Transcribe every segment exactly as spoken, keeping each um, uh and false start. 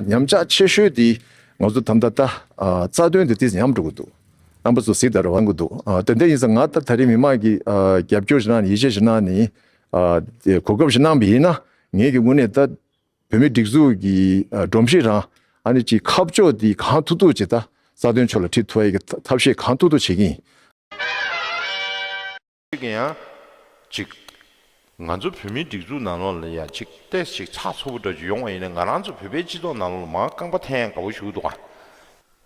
ཉམས་ཆག་ཆེ་ཤོས་དེ་ང་ཚོ་ད་ལྟ་ད་ཨ་རྩ་དོན་དེ་ཏིས་ཉམས་འགྲོ་གི་འདུག་རྣམ་པ་ཚོ་གཟིགས་དང་རེ་བ་གི་འདུག་ཨ་དེ་འདྲ་ཡིན་ཙང་ང་ད་ད་རེས་མི་མང་གི་ཨ་རྒྱབ་སྐྱོར་ཞིག་གནང་ནས་ཡིད་ཆེས་ཞིག་གནང་ནས་ཨ་དེ་གོ་སྐབས་ཤིག་གནང་བ་ཡིན་ན་ངེད་ཀྱི་དངོས་གནས་ད་བོད་མིའི་སྒྲིག་འཛུགས་ཀྱི་ཨ་སྒྲོམ་གཞི་རང་ཨ་ནི་ཅིག་ཁ་ཕྱོགས་དེ་གང་ཐུབ་ཐུབ་ཅིག་ད་རྩ་དོན་ཕྱོགས་ལ་ཁྲིད་ཐུབ་ཡ་གི་ཐབས་ཤེས་གང་ཐུབ་ཐུབ་བྱེད་ཀྱི་ཡིན། ཅིག་ཡང་ཅིག་ང་ཚོ་བོད་མིའི་སྒྲིག་འཛུགས་ནང་ལོགས་ལ་ཡ་ཅིག་ཏོག་ཙམ་ཅིག་ཚགས་ཚུད་པོ་འདྲ་ཅིག་ཡོང་བ་ཡིན་ན་ང་རང་ཚོ་བོད་པའི་སྤྱི་ཚོགས་ནང་ལོགས་ལ་མར་རྐང་པ་འཐེན་ཡ་དགའ་པོ་ཞིག་འདུག་ག་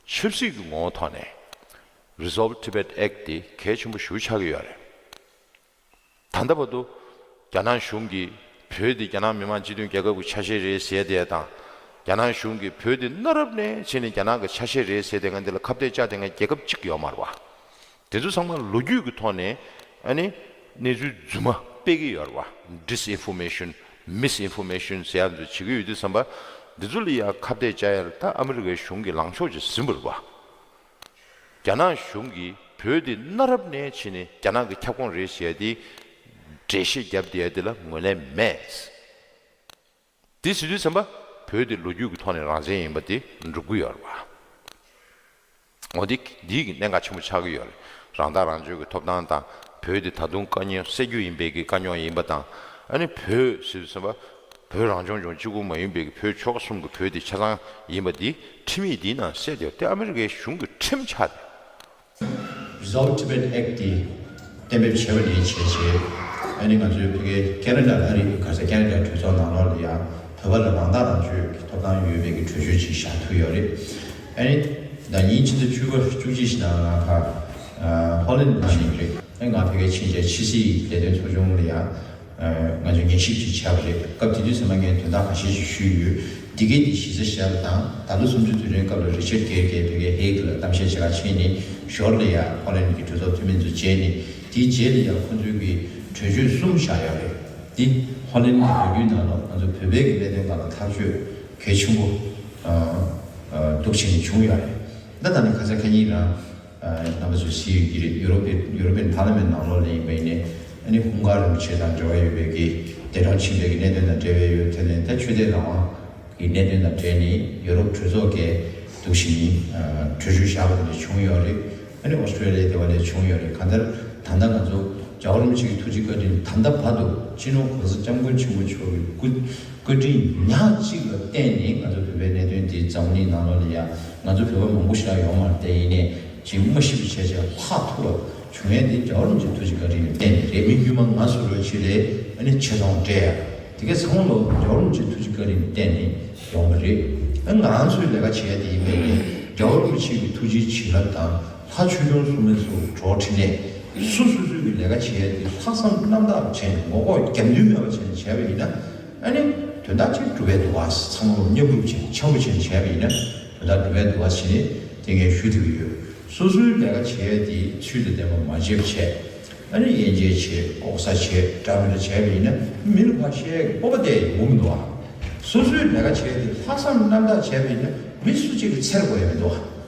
ཆབ་སྲིད་ཀྱི་ངོ་བོ་ཐོག་ནས་Resolve Tibet Act་དེ་གལ་ཆེན་པོ་ཞེ་པོ་ཆགས་ཀྱི་ཡོད་རེད། ད་ལྟ་བར་དུ་རྒྱ་ནག་གཞུང་གིས་བོད་དེ་རྒྱ་ནག་མི་དམངས་སྤྱི་མཐུན་རྒྱལ་ཁབ་ཀྱི་ཆ་ཤས་རེད་ཟེར་དེ་དང་། རྒྱ་ནག་གཞུང་གིས་བོད་དེ་གནའ་རབས་ནས་བྱས་ནས་རྒྱ་ནག་གི་ཆ་ཤས་རེད་ཟེར་དེ་ང་འདི་ལ་ཁ་གཏད་བཅག་དེ་ང་རྒྱལ་ཁབ་གཅིག་ཡོད་མ་རེད་བ། དེ་ཚོ་ཚང་མ་ལོ་རྒྱུས་ཀྱི་ཐོག་ནས་ཨ་ནི་གནས་ཚུལ་རྫུན་མ་སྤེལ་གྱི་ཡོད་རེད་བ། Disinformation, Misinformation་ཟེར་ཡ་ཚོ་བྱེད་ཀྱི་ཡོད་དུས་ཙམ་པ་འདི་ཚོ་ལ་ཡ་ཁ་གཏད་བཅག་ཡ་ལ་ད་ཨ་མི་རི་ཀའི་གཞུང་གིས་ལངས་ཕྱོགས་ཅིག་ཟིན་པ་རེད་བ། རྒྱ་ནག་གཞུང་གིས་བོད་དེ་གནའ་རབས་ནས་བྱས་ནས་རྒྱ་ནག་གི་ཁྱབ་ཁོངས་རེད་ཟེར་ཡ་དེ་འགྲེལ་བཤད་བརྒྱབ་བསྡད་ཡ་དེ་ལ་ངོས་ལེན་མེད། དེ་ཟེར་དུས་ཙམ་པ་བོད་དེ་ལོ་རྒྱུས་ཀྱི་ཐོག་ནས་རང་བཙན་ཡིན་པ་དེ་འགྲུབ་ཀྱི་ཡོད་རེད་བ། འོ་དེ་འདི་གི་གནད་འགག་ཆེན་པོ་ཆགས་ཀྱི་ཡོད་རེད། རང་ཐག་རང་གཅོད་ཀྱི་ཐོབ་ཐང་དང་། བོད་དེ་ད་དུང་དཀའ་རྙོག་སེལ་རྒྱུ་ཡིན་པའི་གི་དཀའ་རྙོག་ཡིན་པ་དང་། ཨ་ནི་བོད་ཟེར་དུས་ཙམ་པ་བོད་རང་སྐྱོང་ལྗོངས་གཅིག་པུ་མ་ཡིན་པའི་གི་བོད་ཆོལ་ཁ་གསུམ་གྱི་བོད་དེ་ཆ་ཚང་ཡིན་པ་འདི་ཁྲིམས་ཡིག་འདིའི་ནང་གསལ་ཡོད་དེ་ཨ་མི་རི་ཀའི་གཞུང་གི་ཁྲིམས་ཆགས་ཏེ། Resolve Tibet Act དེ་གཏན་འབེབས་བྱས་པ་ནས་བྱས་རྗེས་ཨ་ནི་ང་ཚོའི་ཕ་གིའི་ཁེ་ན་ཌ་ཨ་རི་ག་ས་ཁེ་ན་ཌ་གྲོས་ཚོགས་ནང་ལོགས་ལ་ཡང་བོད་པ་ལ་རང་ཐག་རང་གཅོད་ཀྱི་ཐོབ་ཐང་ཡོད་པའི་གི་གྲོས་ཆོད་ཅིག་བཞག་ཐུབ་ཡོད་རེད། ཨ་ནི་ཟླ་ཉིན་ཕྱི་ཟླ་བཅུ་པ་བཅུ་གཅིག་ཞིག་ནང་ང་ཕ་ཧོ་ལན་ནང་ནས་རེད། ཨ་ནི་ང་ཕ་གིར་ཕྱིན་རྗེས་ཕྱི་སྲིད་ལས་དོན་ཚོགས་ཆུང་ལ་ཡང་ང་ཚོས་ཉན་ཞིབ་ཅིག་བྱས་པ་རེད། སྐབས་དེ་དུས་ཙམ་པ་ངས་དོན་དག་ཁ་ཤས་ཤིག་ཞུས་ཡོད། འདི་གའི་འདི་གཞི་རྩ་བཞག་པ་དང་ད་ལོ་གསུམ་བཅུ་དུས་དྲན་སྐབས་ལ་རི་ཆར་གྷེར་གྱིས་ཕ་གིའི་ཧེག་ལ་གཏམ་བཤད་བྱེད་ག་ཕྱིན་ནས་ཞོར་ལ་ཡང་ཧོ་ལན་གྱི་གྲོས་ཚོགས་འཐུས་མི་ཚོ་མཇལ་ནས་དེའི་རྗེས་ལ་ཡང་ཁོ་ཚོའི་གི་གྲོས་ཆོད་གསུམ་བཞག་ཡོད་རེད། འདི་ཧོ་ལན་གྱི་ལོ་རྒྱུས་ནང་ལ་ང་ཚོ་བོད་པའི་གི་གནད་དོན་སྒང་ལ་ཐག་གཅོད་གལ་ཆེན་པོ་འདུག་བྱས་ནས་བྱུང་ཡོད་རེད། ད་ད་ནི་ཁ་ས་ཁ་ཉིན་རང་རྣམ་པ་ཚོས་གཟིགས་ཡོད་ཀྱི་རེད། ཡུ་རོབ་པའི་ཡུ་རོབ་པའི་པར་ལི་མེན་ནང་ལོགས་ལ་ཡིན་པ་ཡིན་ནའི་ཨ་ནི་ཧུང་གར་རིན་པོ་ཆེ་དང་འབྲེལ་བ་ཡོད་པའི་གི་འདས་གྲོངས་ཕྱིན་པའི་གི་གནད་དོན་དང་འབྲེལ་བའི་ཡོད། དེ་ནས་ད་ཆོས་དད་རང་དབང་གི་གནད་དོན་དང་འབྲེལ་ནས་ཡུ་རོབ་གྲོས་ཚོགས་ཀྱིས་འདུག་བཞིན་གྲོས་ཆོད་བཞག་པ་དེ་འདྲ་བྱུང་ཡོད་རེད། ཨ་ནི་ཨོ་སི་ཀྲེ་ལི་ཡ་དེ་བ་ལས་བྱུང་ཡོད་རེད། གང་ལྟར་ད་ལྟ་ང་ཚོ་རྒྱལ་བ་རིན་པོ་ཆེ་གི་ཐུགས་རྗེ་བཀའ་དྲིན་ད་ལྟ་བར་དུ་སྤྱི་ནོར་༸གོང་ས་༸སྐྱབས་མགོན་ཆེན་པོ་མཆོག་གི་སྐུ་བཀའ་དྲིན་ཉག་གཅིག་ལ་བརྟེན་ནས་ང་ཚོ་བོད་པའི་གནད་དོན་འདི་འཛམ་གླིང་ནང་ལོགས་ལ་ཡ་ང་ཚོ་བོད་པ་མང་པོ་ཞིག་ཡོད་མ་རེད། དེ་ཡིན་ནའི་ཅིག་མ་ཤི་བའི་བྱས་བྱས་ལྷག་ཐུབ་པ་བྱུང་ཡས་འདི་རྒྱལ་བ་རིན་པོ་ཆེའི་ཐུགས་རྗེ་བཀའ་དྲིན་ལ་བརྟེན་ནས་རེད། མི་དཀྱུས་མ་ང་ཚོ་ལོས་ཅིག་ལས་ཨ་ནི་ཆེ་མཐོང་སྤྲད་ཡ་དེ་ག་ཚང་མ་ལོ་རྒྱལ་བ་རིན་པོ་ཆེའི་ཐུགས་རྗེ་བཀའ་དྲིན་ལ་བརྟེན་ནས་ཡོང་བ་རེད། ཨ་ང་རང་ཚོའི་ལས་ཀ་བྱེད་ཡ་དེ་ཡིན་པས་ནི་རྒྱལ་བ་རིན་པོ་ཆེ་གི་ཐུགས་རྗེའི་བྱིན་རླབས་དང་། ལྷ་ཆོས་སྐྱོང་སྲུང་མའི་ཚོགས་གྲོགས་འཕྲིན་ལས། སོ་སོ་སོའི་གི་ལས་ཀ་བྱེད་ཡ་དེ་ལྷག་བསམ་རྣམ་དག་བྱས་ནས་ངོ་ལྐོག་རྒྱབ་མདུན་མེད་པ་བྱས་ནས་བྱས་པ་ཡིན་ན་ཨ་ནི་དོན་དག་ཅིག་འགྲུབ་པའི་འདུག་བ། ཚང་མ་མཉམ་རུབ་བྱས་ནས་འཆམ་པོ་བྱས་ནས་བྱས་པ་ཡིན་ན་དོན་དག་འགྲུབ་པའི་འདུག་བ་ཟེར་ནས་དེ་ངས་ཞུ་ཐུབ་ཀྱི་ཡོད། སོ་སོའི་ལས་ཀ་བྱེད་ཡ་དེ་ཚུལ་དང་ལྡན་པ་མ་བྱས་པ་བྱས། ཨ་ནི་དབྱེ་འབྱེད་བྱེད། ལྐོག་ཟ་བྱེད། འདྲ་མི་འདྲ་བྱས་པ་ཡིན་ན་མི་ལ་ཕར་བཤད་ཡ་གི་སྤོབས་པ་དེ་ཡོང་གི་མི་འདུག་བ། སོ་སོའི་ལས་ཀ་བྱེད་ཡ་དེ་ལྷག་བསམ་རྣམ་དག་བྱས་པ་ཡིན་ན་མི་སུ་གཅིག་གིས་འཚེར་དགོས་ཡ་མི་འདུག་བ།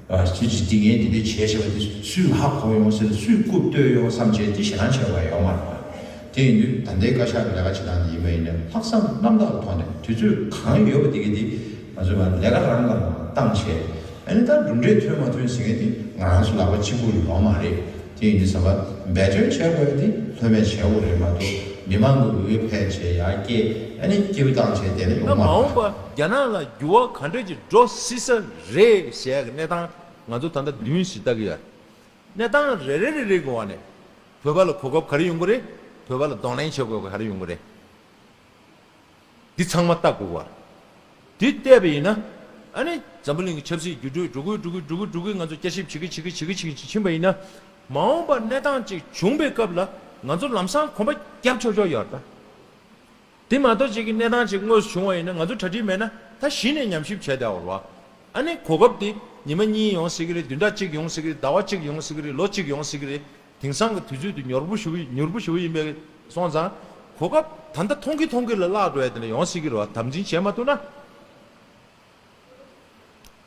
ཨ་སུ་གཅིག་འདི་ངས་འདི་འདྲ་བྱས་བྱས་པ་དེ་སུས་ཧ་གོ་ཡོང་ཟེར་ན་སུས་རྐུབ་བཏོད་ཡོང་བསམ་བྱས་དེ་ཞེ་སྡང་བྱས་པ་ཡོད་མ་རེད་བ། དེ་ཡིན་དུས་ད་ལྟའི་བཀའ་ཤག་གི་ལས་ཀ་བྱེད་སྟངས་འདི་ཡིན་པ་ཡིན་ན་ལྷག་བསམ་རྣམ་དག་གི་ཐོག་ནས་དུས་ཚོད་གང་ཡོད་པ་དེ་ག་དེ་ང་ཚོས་མར་ལས་ཀ་རང་ལ་རང་བཏང་བྱས། ཨ་ནི་ད་གྲུབ་འབྲས་ཐོན་མ་ཐོན་ཟེར་མཁན་དེ་ང་རང་ཚོ་ལག་པ་གཅིག་པུ་ཡོད་མ་རེད། དེ་ཡིན་དུས་ཙམ་པ་འབད་བརྩོན་བྱེད་དགོས་ཡ་དེ་ལྷོད་མེད་བྱེད་དགོས་རེད་མ་གཏོགས་མི་མང་གི་འོས་ཕལ་ཆེ་ཡར་སྐྱེད་ཨ་ནི་སྐྱིད་པོ་བཏང་བྱས་བསྡད་ན་ཡོང་མ་རེད། ད་མ་འོངས་པ་རྒྱ་ནག་ལ་འགྱུར་བ་ག་འདྲ་ཅིག་འགྲོ་སྲིད་ས་རེད་ཟེར་ཡ་གི་གནས་སྟངས་ང་ཚོ་ད་ལྟ་མདུན་ཞིག་ལྟ་གི་ཡོད། གནས་སྟངས་རེ་རེ་རེ་རེ་གི་འོག་ནས་བོད་པ་ལ་གོ་སྐབས་ག་རེ་ཡོང་གི་རེད། བོད་པ་ལ་གདོང་ལེན་བྱེད་དགོས་པ་ག་རེ་ཡོང་གི་རེད། འདི་ཚང་མ་ལྟ་དགོས་པ། འདི་བལྟས་པ་ཡིན་ན། ཨ་ནི་འཛམ་བུ་གླིང་གི་ཆབ་སྲིད་འགྱུར་འགྲོས་འགྲོ་གི་འགྲོ་གི་འགྲོ་གི་འགྲོ་གི་ང་ཚོ་བསྐྱར་ཞིབ་བྱེད་ཀྱི་བྱེད་ཀྱི་བྱེད་ཀྱི་བྱེད་ཀྱི་ཕྱིན་པ་ཡིན་ན། མ་འོངས་པར་གནས་སྟངས་ཅིག་བྱུང་པའི་སྐབས་ལ་ང་ཚོ་ལམ་སང་གོམ་པ་རྒྱབ་ཆོག་ཆོག་ཡོད་རེད་ད། དེ་མ་གཏོགས་ཅིག་གི་གནས་སྟངས་ཅིག་དངོས་སུ་བྱུང་བ་ཡིན་ན་ང་ཚོ་གྲ་སྒྲིག་མེད་ན་ད་གཞི་ནས་ཉམས་ཞིབ་བྱས་བསྡད་ཡོད་རེད་བ། ཨ་ནི་གོ་སྐབས་དེ་ཉི་མ་གཉིས་ཡོང་སྲིད་ཀྱི་རེད། བདུན་ཕྲག་གཅིག་ཡོང་སྲིད་ཀྱི་རེད། ཟླ་བ་གཅིག་ཡོང་སྲིད་ཀྱི་རེད། ལོ་གཅིག་ཡོང་སྲིད་ཀྱི་རེད། དེང་སང་གི་དུས་ཚོད་དེ་མྱུར་པོ་ཞེ་པོ་མྱུར་པོ་ཞེ་པོ་ཡིན་པས་སོང་ཙང་གོ་སྐབས་ད་ལྟ་མཐོང་གི་མཐོང་གི་ལ་བརླག་འགྲོ་ཡ་དེ་འདྲ་ཡོང་སྲིད་ཀྱི་རེད་བ། དམ་འཛིན་བྱས་མ་ཐུབ་ན།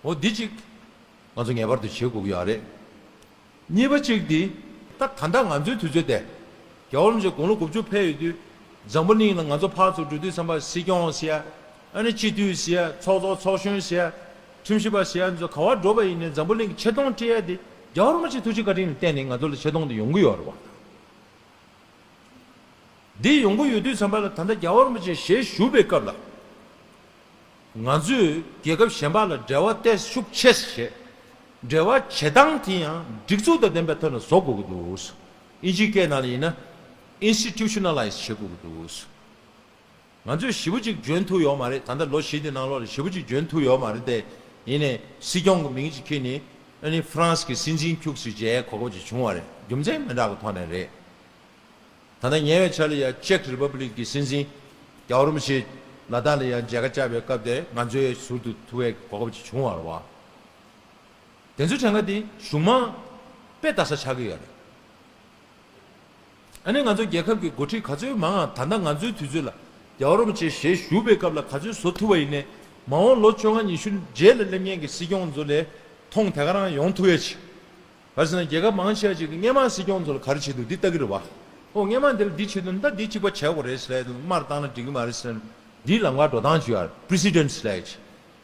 འོ་འདི་གཅིག་ང་ཚོ་ངེས་པར་དུ་བྱེད་དགོས་ཀྱི་ཡོད་རེད། གཉིས་པ་གཅིག་འདི་ད་ད་ལྟ་ང་ཚོའི་དུས་ཚོད་དེ་རྒྱལ་བ་རིན་པོ་ཆེ་དགུང་ལོ་དགུ་བཅུ་ཕེབས་ཡོད་དུས་འཛམ་བུ་གླིང་ལ་ང་ཚོ་ཕར་ཚུར་འགྲོ་དུས་ཙམ་པ་སྲིད་སྐྱོང་ཟེར་ཡ། ཨ་ནི་སྤྱི་འཐུས་ཟེར་ཡ། ཚོགས་གཙོ་ཚོགས་གཞོན་ཟེར་ཡ། ཁྲིམས་ཞིབ་པ་ཟེར་ཡ་ཚོ་ག་བར་འགྲོ་བ་ཡིན་ནའི་འཛམ་བུ་གླིང་གི་ཆེ་མཐོང་སྤྲད་ཡ་དེ་རྒྱལ་བ་རིན་པོ་ཆེ་ཐུགས་རྗེ་བཀའ་དྲིན་ལ་བརྟེན་ནས་ང་ཚོ་ལ་ཆེ་མཐོང་དེ་ཡོང་གི་ཡོད་རེད་བ། འདི་ཡོང་གི་ཡོད་དུས་ཙམ་པ་ལ། ད་ལྟ་རྒྱལ་བ་རིན་པོ་ཆེ་ཞལ་བཞུགས་པའི་སྐབས་ལ། ང་ཚོས་རྒྱལ་ཁབ་གཞན་པ་ལ་འབྲེལ་བ་ཏོག་ཙམ་ཤུགས་ཆེ་ཙམ་བྱས། འབྲེལ་བ་བྱེད་སྟངས་དེ་ཡང་སྒྲིག་འཛུགས་དང་ལྡན་པའི་ཐོག་ནས་བཟོ་དགོས་ཀྱི་འདུག། ཨིན་ཇིའི་སྐད་ནང་ལ་ཡིན་ན་institutionalize་བྱེད་དགོས་ཀྱི་འདུག། ང་ཚོས་ཞེ་པོ་ཅིག་འཇོན་ཐུབ་ཡོད་མ་རེད། ད་ལྟ་ལོ་བཞི་དེ་ནང་ལོགས་ལ་ཞེ་པོ་ཅིག་འཇོན་ཐུབ་ཡོད་མ་རེད་དེ། ཡིན་ནའི་སྲིད་སྐྱོང་གི་མིང་ཅིག་འཁྱེར་ནས། ཨ་ནི་ཧྥ་རན་སི་གི་སྲིད་འཛིན་ཁྱུག་ཙམ་མཇལ་གོ་སྐབས་ཅིག་བྱུང་བ་རེད། རྒྱུ་མཚན་མི་འདྲ་བའི་ཐོག་ནས་རེད། ད་ལྟ་ཉེ་བའི་ཆར་ལ་ཡ་ཅེག་རི་པབ་ལིག་གི་སྲིད་འཛིན་རྒྱལ་བ་རིན་པོ་ཆེ་ལ་དྭགས་ལ་ཡ་མཇལ་ཁ་བཅར་བའི་སྐབས་དེར་ང་ཚོའི་ཟུར་དུ་ཐུག་པའི་གོ་སྐབས་ཅིག་བྱུང་བ་རེད་བ། དེ་ཚོའི་གྲངས་ཀ་དེ་གཞུང་མང་དཔེ་ལྟ་ས་ཆགས་ཀྱི་ཡོད་རེད། ཨ་ནི་ང་ཚོ་རྒྱལ་ཁབ་ཀྱི་འགོ་ཁྲིད་ག་ཚོད་མང་ང་། ད་ལྟ་ང་ཚོའི་དུས་ཚོད་ལ་རྒྱལ་བ་རིན་པོ་ཆེ་ཞལ་བཞུགས་པའི་སྐབས་ལ་ག་ཚོད་བཟོ་ཐུབ་པ་ཡིན་ནའི། མ་འོངས་ལོ་བཅོ་ལྔ་ཉི་ཤུ་རྗེས་ལ་སླེབས་མཁན་གྱི་སྲིད་སྐྱོང་ཚོ་ལ་མཐོང་དེ་ག་རང་ཡོང་ཐུབ་ཡ་ཅིག། ག་རེ་ཟེར་ན། རྒྱལ་ཁབ་མང་ཆེ་བ་ཅིག་གིས་སྔོན་མ་སྲིད་སྐྱོང་ཚོ་ལ་ག་རེ་བྱེད་འདུག་འདི་ལྟ་གི་རེད་བ། ཨོ། སྔོན་མ་འདི་ལ་འདི་བྱེད་འདུག། ད་འདི་གཅིག་པ་བྱེད་དགོས་རེད་ཟེར་ལབ་དུས། མར་བཏང་ན་འགྲིག་གི་མ་རེད་ཟེར་ནས། འདིའི་ལམ་ཁ་འགྲོ་སྟངས་ཅིག་ཡོད་རེད། པི་རེ་སི་ཌེན་ཊི་ལབ་ཡ་ཅིག།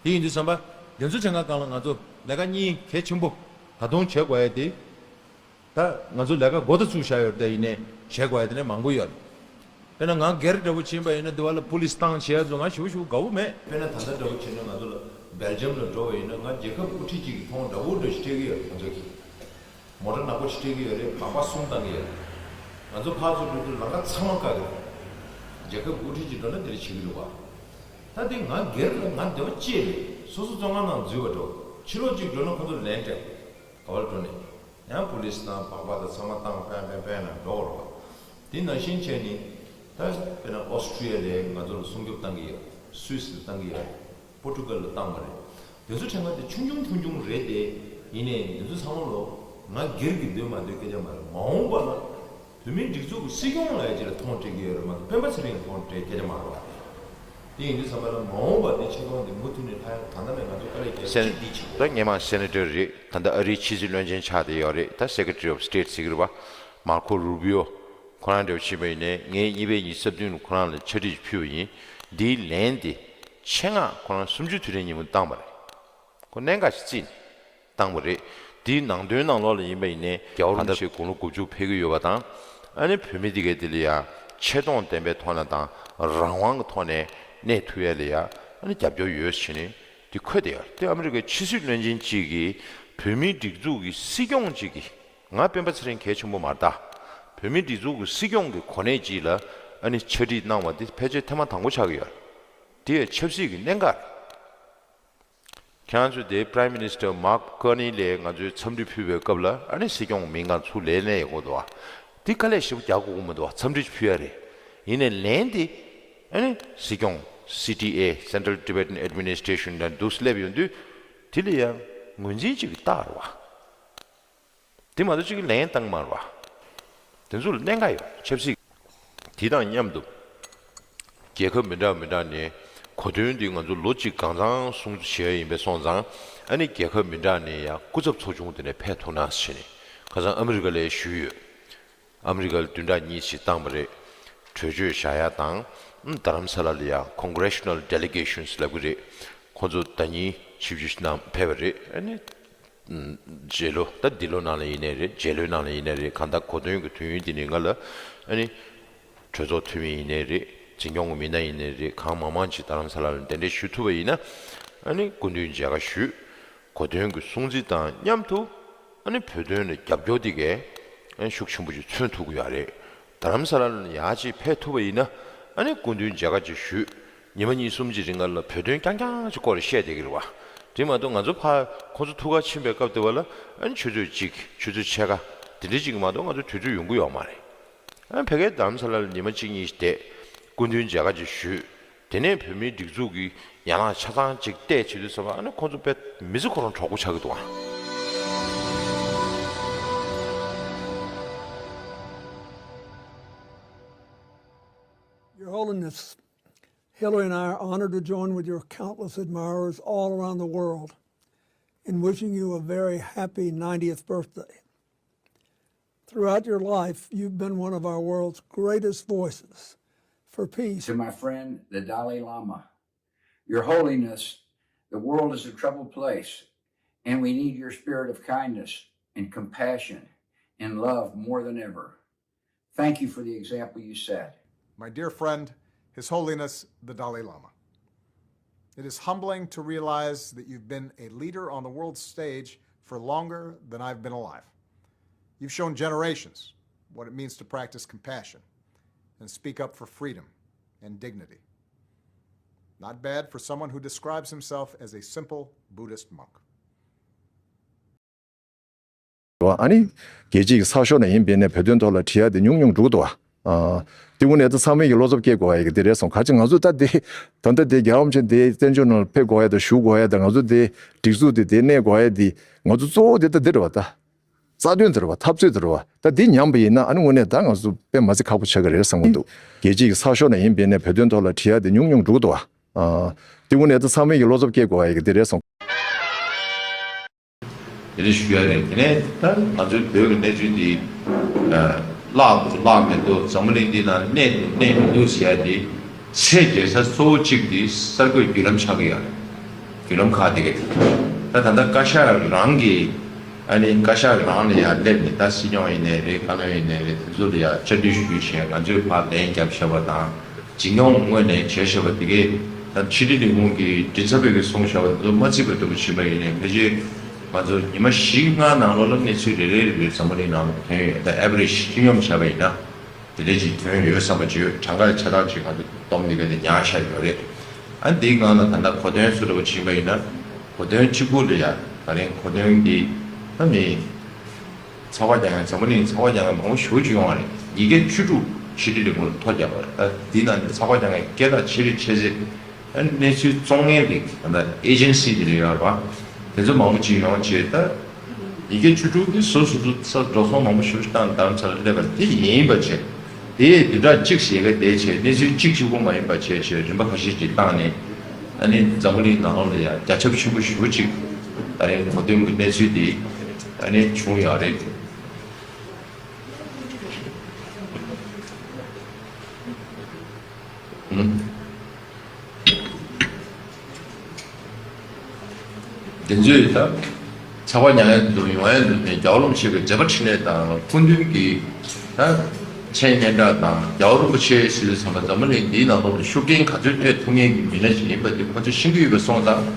དེ་ཡིན་དུས་ཙམ་པ། དེ་ཚོ་གྲངས་ཀ་སྒང་ལ་ང་ཚོ་ལས་ཀ་གཉིས་གལ་ཆེན་པོ་ད་དུང་བྱེད་དགོས་ཡ་དེ། ད་ང་ཚོ་ལས་ཀ་འགོ་ད་བཙུགས་བཞག་ཡོད་རེད་དེ། ཡིན་ནའི་བྱེད་དགོས་ཡ་དེ་ནས་མང་པོ་ཡོད་རེད། དཔེར་ན་ང་སྒེར་འདྲ་པོ་ཕྱིན་པ་ཡིན་ན། འདི་བ་ལ་པུ་ལིས་བཏང་བྱས་ཚོ་ང་ཞེ་པོ་ཞེ་པོ་དགའ་པོ་མེད། དཔེར་ན་ད་ལྟ་འདྲ་པོ་བྱས་ན། ང་ཚོ་ལ་སྦེལ་ཇམ་ལ་འགྲོ་བ་ཡིན་ན། ང་རྒྱལ་ཁབ་དབུ་ཁྲིད་ཅིག་གི་ཁོང་འདྲ་པོ་འདྲ་ཞིག་སྤྲད་ཀྱི་ཡོད་རེད། ང་ཚོ་གི་མོ་ཊ་ནག་པོ་ཞིག་སྤྲད་ཀྱི་ཡོད་རེད། སྦག་སྦག་གསུམ་བཏང་གི་ཡོད་རེད། ང་ཚོ་ཕར་ཚུར་འགྲོ་དུས་ལམ་ཁ་ཚང་མ་བཀག་གི་རེད། རྒྱལ་ཁབ་དབུ་ཁྲིད་ཅིག་འགྲོ་ན་འདི་འདྲ་བྱེད་ཀྱི་རེད་བ། ད་འདི་ང་སྒེར་ལ་ང་འདོད་པ་ཅི་རེད། སོ་སོ་བཙོན་ཁང་ནང་འཛུལ་བ་འགྲོ། ཕྱི་ལོགས་ཅིག་འགྲོ་ན་ཁོ་ཚོ་ལན་སྤྲད། ག་པར་འགྲོ་ནས། ཡང་པུ་ལིས་དང་སྦག་སྦག་དང་ཚང་མ་བཏང་། པན་པན་པན་ལ་འགྲོ་བར་བ། དེ་ནང་བཞིན་བྱས་ནས། ད་དཔེར་ན་ཨོ་སི་ཀྲི་ཡ་ལས་ང་ཚོ་ལ་སྲུང་སྐྱོབ་བཏང་གི་ཡོད། སུད་སི་ལ་བཏང་གི་ཡོད། པོར་ཊུ་གལ་ལ་བཏང་བ་རེད། དེ་ཚོ་གྲངས་ཀ་དེ་ཆུང་ཆུང་ཆུང་ཆུང་རེད་དེ། ཡིན་ནའི་དེ་ཚོ་ཚང་མ་ལོ། ང་སྒེར་གྱི་འདོད་མ་འདོད་སྐད་ཆ་མ་རེད། མ་འོངས་པ་ལ་བོད་མིའི་སྒྲིག་འཛུགས་ཀྱི་སྲིད་སྐྱོང་ལ་ཡ་ཅིག་ལ་མཐོང་སྤྲད་ཀྱི་ཡོད་རེད་མ་གཏོགས། སྤེན་པ་ཚེ་རིང་ལ་མཐོང་སྤྲད་སྐད་ཆ་མ་རེད་བ། དེ་ཡིན་དུས་ཙམ་པ་ལ་མ་འོངས་པ་འདི་ཆེ་མཐོང་འདི་མུ་མཐུད་ནས་ལྷག་ཡ། ད་ལྟ་ནས་ང་ཚོ་དཀའ་ལས་རྒྱག་སེན་གཅིག་འདི་བྱེད། ད་སྔོན་མ་སེ་ནེ་ཊར་རེད། ད་ལྟ་ཨ་རིའི་ཕྱི་སྲིད་བློན་ཆེན་ཆགས་བསྡད་ཡོད་རེད། ད་སེ་ཀེ་རེ་ཊ་རི་ཨོཕ་སི་ཊེཊ་ཟེར་གྱི་རེད་བ། མར་ཁོ་རུ་བྷི་ཡོ། ཁོ་རང་འདྲ་བོ་ཕྱིན་པ་ཡིན་ནའི། ངས་གཉིས་པའི་ཉི་ཤུ་རྩ་བདུན་ལ་ཁོ་རང་ལ་ཕྱག་བྲིས་ཕུལ་བ་ཡིན། འདིའི་ལན་འདི་ཆེད་མངགས་ཁོ་རང་གསུམ་བཅུའི་དུས་དྲན་ཉིན་མོ་བཏང་བ་རེད། ཁོ་གནད་འགག་ཞིག་བརྩིས་ནས་བཏང་བ་རེད། དེའི་ནང་དོན་ནང་ལོགས་ལ་ཡིན་པ་ཡིན་ནའི། རྒྱལ་བ་རིན་པོ་ཆེ་དགུང་ལོ་དགུ་བཅུ་ཕེབས་ཀྱི་ཡོད་པ་དང་། ཨ་ནི་བོད་མི་འདི་གའི་འདི་ལ་ཡ་ཆེ་མཐོང་ལྡན་པའི་ཐོག་ནས་དང་། རང་དབང་གི་ཐོག་ནས་གནས་ཐུབ་ཡ་ལ་ཡ། ཨ་ནི་རྒྱབ་སྐྱོར་ཡོད་ཟེར་ནས་དེ་འཁོད་བསྡད་ཡོད་རེད། དེ་ཨ་མི་རི་ཀའི་ཕྱི་སྲིད་བློན་ཆེན་གཅིག་གིས་བོད་མིའི་སྒྲིག་འཛུགས་ཀྱི་སྲིད་སྐྱོང་གཅིག་གིས། ང་སྤེན་པ་ཚེ་རིང་གལ་ཆེན་པོ་མ་རེད་ད། བོད་མིའི་སྒྲིག་འཛུགས་ཀྱི་སྲིད་སྐྱོང་གི་གོ་གནས་གཅིག་ལ་ཨ་ནི་ཕྱག་བྲིས་གནང་བ་འདི་ཕལ་ཆེར་ཐེངས་མ་དང་པོ་ཆགས་ཀྱི་ཡོད་རེད། དེ་ཡང་ཆབ་སྲིད་ཀྱི་གནད་འགག་རེད། ཁྱེད་རང་ཚོས་དེ་Prime Minister Mark Carney་ལ་ང་ཚོས་འཚམས་འདྲི་ཕུལ་བའི་སྐབས་ལ། ཨ་ནི་སྲིད་སྐྱོང་མིང་སྒང་ཚུར་ལན་གནང་ཡོང་གི་འདུག་བ། འདི་དཀའ་ལས་ཞེ་པོ་རྒྱག་དགོས་ཀྱི་མི་འདུག་བ། འཚམས་འདྲི་ཕུལ་ཡ་རེད། ཡིན་ནའི་ལན་དེ། ཨ་ནི་སྲིད་སྐྱོང་། སི་ཊི་ཨེ། Central Tibetan Administration་ལ་འདུག་སླེབས་ཡོང་དུས། དེ་ལ་ཡང་ངོས་འཛིན་གཅིག་གི་རྟགས་རེད་བ། དེ་མ་གཏོགས་གཅིག་གི་ལན་བཏང་མ་རེད་བ། དེ་ཚོ་ལ་གནད་འགག་ཡོད། ཆབ་སྲིད། དེ་དང་མཉམ་དུ་རྒྱལ་ཁབ་མི་འདྲ་མི་འདྲ་ནས་གོ་སྟོན་འདི་ང་ཚོ་ལོ་གཅིག་གང་ཚང་སྲུང་བརྩི་བྱས་ཡིན་པས་སོང་ཙང་། ཨ་ནི་རྒྱལ་ཁབ་མི་འདྲ་ནས་ཡང་སྐུ་ཚབ་ཚོགས་ཆུང་དེ་ནས་ཕེབས་ཐུབ་ན་ཟེར་ནས། ཁ་སང་ཨ་མི་རི་ཀ་ལ་ཞུས་ཡོད། ཨ་མི་རི་ཀ་ལ་བདུན་ཕྲག་གཉིས་ཤིག་བཏང་བ་རེད། གྲོས་ཆོད་བཞག་ཡ་དང་། ཨ་རྡ་རམ་ས་ལ་ལ་ཡང་Congressional Delegations་ལབ་ཀྱི་རེད། ཁོང་ཚོ་ཟླ་ཉིན་ཆིབས་བསྒྱུར་གནང་ཕེབས་པ་རེད། ཨ་ནི། རྗེས་ལོ། ད་འདི་ལོ་ནང་ལ་ཡིན་ནའི་རེད། རྗེས་ལོའི་ནང་ལ་ཡིན་ནའི་རེད། གང་ལྟར་གོ་སྟོན་གྱི་དུས་ཡུན་འདི་ནས་ང་ལ། ཨ་ནི། གྲོས་ཚོགས་འཐུས་མི་ཡིན་ནའི་རེད། འཛིན་སྐྱོང་གི་མི་སྣ་ཡིན་ནའི་རེད། གང་མང་མང་ཅིག་རྡ་རམ་ས་ལ་ལ་གདན་འདྲེན་ཞུ་ཐུབ་པ་ཡིན་ན། ཨ་ནི་སྐུ་མདུན་མཇལ་ཁ་ཞུས། གོ་སྟོན་གྱི་སྲུང་བརྩི་དང་མཉམ་དུ། ཨ་ནི་བོད་དོན་ལ་རྒྱབ་སྐྱོར་འདི་གས། ཨ་ནི་ཤུགས་ཆེན་པོ་ཅིག་མཚོན་ཐུབ་ཀྱི་ཡོད་རེད། རྡ་རམ་ས་ལ་ལ་ཡར་ཅིག་ཕེབས་ཐུབ་པ་ཡིན་ན། ཨ་ནི་སྐུ་མདུན་མཇལ་ཁ་ཅིག་ཞུས། ཉི་མ་གཉིས་གསུམ་ཅིག་རིང་ལ་བོད་དོན་རྐྱང་རྐྱང་ཅིག་སྐོར་བཤད་བསྡད་ཀྱི་རེད་བ། དེ་མ་གཏོགས་ང་ཚོ་ཕར་ཁོང་ཚོ་ཐུག་གར་ཕྱིན་པའི་སྐབས་དེ་བ་ལ། ཨ་ནི་ཆུ་ཚོད་གཅིག་ཆུ་ཚོད་ཕྱེད་ཀ་དེ་འདྲ་ཅིག་མ་གཏོགས་ང་ཚོ་དུས་ཚོད་ཡོང་གི་ཡོད་མ་རེད། ཨ་ནི་ཕ་གིར་རྡ་རམ་ས་ལ་ལ་ཉི་མ་གཅིག་གཉིས་ཤིག་བསྡད། སྐུ་མདུན་མཇལ་ཁ་ཅིག་ཞུས། དེ་ནས་བོད་མིའི་སྒྲིག་འཛུགས་ཀྱི་ཡན་ལག་ཆ་ཚང་ཅིག་བལྟས་བྱེད་དུས་ཙམ་པ། ཨ་ནི་ཁོང་ཚོ་དཔེ་མི་ཚེ་ཁོ་རང་གྲོགས་པོ་ཆགས་ཀྱི་འདུག་ཨ། Your Holiness, Hillary and I are honored to join with your countless admirers all around the world in wishing you a very happy ninetieth birthday. Throughout your life, you've been one of our world's greatest voices for peace. To my friend, the Dalai Lama, Your Holiness, the world is a troubled place, and we need your spirit of kindness and compassion and love more than ever. Thank you for the example you set. My dear friend, His Holiness the Dalai Lama. It is humbling to realize that you've been a leader on the world stage for longer than I've been alive. You've shown generations what it means to practice compassion and speak up for freedom and dignity. Not bad for someone who describes himself as a simple Buddhist monk. ཨ་ནི་རྒྱལ་སྤྱིའི་གསར་ཤོག་ནང་ཡིན་པའི་ནས་བོད་དོན་ཐོག་ལ་བྲིས་ཡ་དེ་ཉུང་ཉུང་འགྲོ་གི་འདུག་བ། ཨ། དེ་དངོས་གནས་ད་ཚང་མས་ཀྱི་བློ་འཚབ་སྐྱེ་དགོས་ཡ་གི་དེ་རེད་སོང་ག་ཅི་ང་ཚོ་ད་དེ་ད་ལྟ་དེ་རྒྱལ་བ་རིན་པོ་ཆེ་དེ་བཙན་བྱོལ་ནང་ལ་ཕེབས་དགོས་ཡ་དང་བཞུགས་དགོས་ཡ་དང་ང་ཚོ་དེ་སྒྲིག་འཛུགས་དེ་དེ་གནས་དགོས་ཡ་དེ་ང་ཚོ་གཙོ་བོ་དེ་ད་དེ་རེད་བ་ད། རྩ་དོན་དེ་རེད་བ་འཐབ་རྩོད་དེ་རེད་བ་ད་དེ་ཉམས་པ་ཡིན་ན་ཨ་ནི་དངོས་གནས་ད་ང་ཚོ་དཔེ་མ་ཚད་ཁག་པོ་ཆགས་ཀྱི་རེད་བསམ་གྱི་འདུག་རྒྱལ་སྤྱིའི་གསར་ཤོག་ནང་ཡིན་པའི་ནས་བོད་དོན་ཐོག་ལ་བྲིས་ཡ་དེ་ཉུང་ཉུང་འགྲོ་གི་འདུག་བ། ཨ། དེ་དངོས་གནས་ད་ཚང་མས་ཀྱི་བློ་འཚབ་སྐྱེ་དགོས་ཡ་གི་དེ་རེད་སོང་། དེ་འདྲ་ཞུ་ཡ་རེད། དེ་ནས་ད་ང་ཚོའི་བོད་ཀྱི་གནས་ཚུལ་འདི་བརླག་འདུག་བརླག་མི་འདུག་འཛམ་བུ་གླིང་འདི་ནང་གནས་འདུག་གནས་མི་འདུག་ཟེར་ཡ་འདི་ཚད་འཇལ་ས་གཙོ་བོ་གཅིག་འདི་གསར་འགོད་བརྒྱུད་ལམ་ཆགས་ཀྱི་ཡོད་རེད། བརྒྱུད་ལམ་ཁག་དེ་ག་དེ་ད་ད་ལྟ་བཀའ་ཤག་རང་གི་ཨ་ནི་བཀའ་ཤག་རང་ལ་ཡང་སླེབས་ནས་ད་སྲིད་སྐྱོང་ཡིན་ནའི་རེད། བཀའ་བློན་ཡིན་ནའི་རེད། དེ་ཚོ་ལ་ཡང་བཅར་འདྲི་ཞུས་བྱས་ང་ཚོས་ཕར་ལན་བརྒྱབ་བཞག་པ་དང་། འཛིན་སྐྱོང་ངོས་ནས་བྱས་བཞག་པ་དེ་གས་ད་ཕྱི་དྲིལ་ལས་ཁུངས་ཀྱི་མགྲིན་ཚབ་པས་གསུངས་བཞག་པ་དེ་ཚོ་མ་བརྩིས་པ་འདྲ་པོ་བྱས་པ་ཡིན་ནའི་ཕལ་ཆེར་ང་ཚོ་ཉི་མ་བཞི་ལྔ་ནང་ལོགས་ལ་གནས་ཚུལ་རེ་རེ་རེ་རེ་འཛམ་བུ་གླིང་ནང་ལ་ཐོན་ཡོད། ད་ཨེ་བ་རེཇ་སྤྱི་སྙོམས་བྱས་པ་ཡིན་ན་དེ་འདྲ་ཅིག་ཐོན་ཡོད་བསམ་པ་ཅིག་ཡོད། གྲངས་ཀ་ཆ་ཚང་ཅིག་ང་ཚོ་སྟོང་མི་ག་དེ་ཉར་བཞག་ཡོད་རེད། ཨ་འདིའི་སྒང་ལ་ད་ལྟ་གོ་དོན་སུ་འདྲ་པོ་ཕྱིན་པ་ཡིན་ན་གོ་དོན་གཅིག་པུ་ལ་ཡ་ད་རིང་གོ་དོན་འདི་ཨ་མི། ཚགས་པར་རྒྱག་མཁན་འཛམ་བུ་གླིང་ཚགས་པར་རྒྱག་མཁན་མང་པོ་ཞེ་པོ་ཅིག་ཡོང་བ་རེད། ཉིས་བརྒྱ་བཅུ་དྲུག་ཕྱི་དྲིལ་ལས་ཁུངས་ལ་ཐོ་བརྒྱབ་པ་རེད། ད་འདི་ནང་ནས་ཚགས་པར་རྒྱག་མཁན་སྐད་གྲགས་ཆེ་རིགས་ཆེ་ཚད་ཨ་གནས་ཚུལ་བཙོང་མཁན་རིགས་ད་ལྟ་ཨེ་ཇེན་སི་དེ་འདྲ་ཡོད་རེད་པ། དེ་ཚོ་མང་པོ་ཅིག་ཡོང་བྱས་ད་ཉིས་བརྒྱ་བཅུ་དྲུག་གིས་སོ་སོ་སོ་ས་འགྲོ་སོང་མང་པོ་ཞེ་པོ་ཅིག་བཏང་རྡ་རམ་ས་ལ་སླེབས་པ་དེ་ཡིན་པ་བྱས། དེས་བདུན་ཕྲག་གཅིག་ཞེ་ག་བསྡད་བྱས་གནས་ཚུལ་གཅིག་གཅིག་པོ་མ་ཡིན་པ་བྱས་བྱས་རིམ་པ་ཁ་ཤས་ཅིག་བཏང་ནས་ཨ་ནི་འཛམ་བུ་གླིང་ནང་ལོགས་ལ་ཡང་རྒྱ་ཁྱབ་ཆེན་པོ་ཞེ་པོ་ཅིག་ད་རིང་གོ་དོན་གྱི་གནས་ཚུལ་འདི་ཨ་ནི་བྱུང་ཡོད་རེད། ཨུམ། འདི་ཚོས་ད་ཚགས་པར་ཉར་ཡ་འདུག་ཡོང་ཡ་འདུག་ནས་རྒྱལ་བ་རིན་པོ་ཆེ་གི་མཛད་པ་འཕྲིན་ལས་དང་སྐུ་མདུན་གྱི་ད་མཚན་སྙན་གྲགས་དང་རྒྱལ་བ་རིན་པོ་ཆེ་ཟེར་དུས་ཙམ་པ་འཛམ་བུ་གླིང་འདིའི་ནང་ལོགས་ལ་ཤུགས་རྐྱེན་ག་ཚོད་ཐེབས་ཐུབ་མཁན་གྱི་མི་སྣ་ཞིག་ཡིན་པ་འདི་ཁོ་ཚོས་ཤེས་ཀྱི་ཡོད་པ་སོང་ཙང་།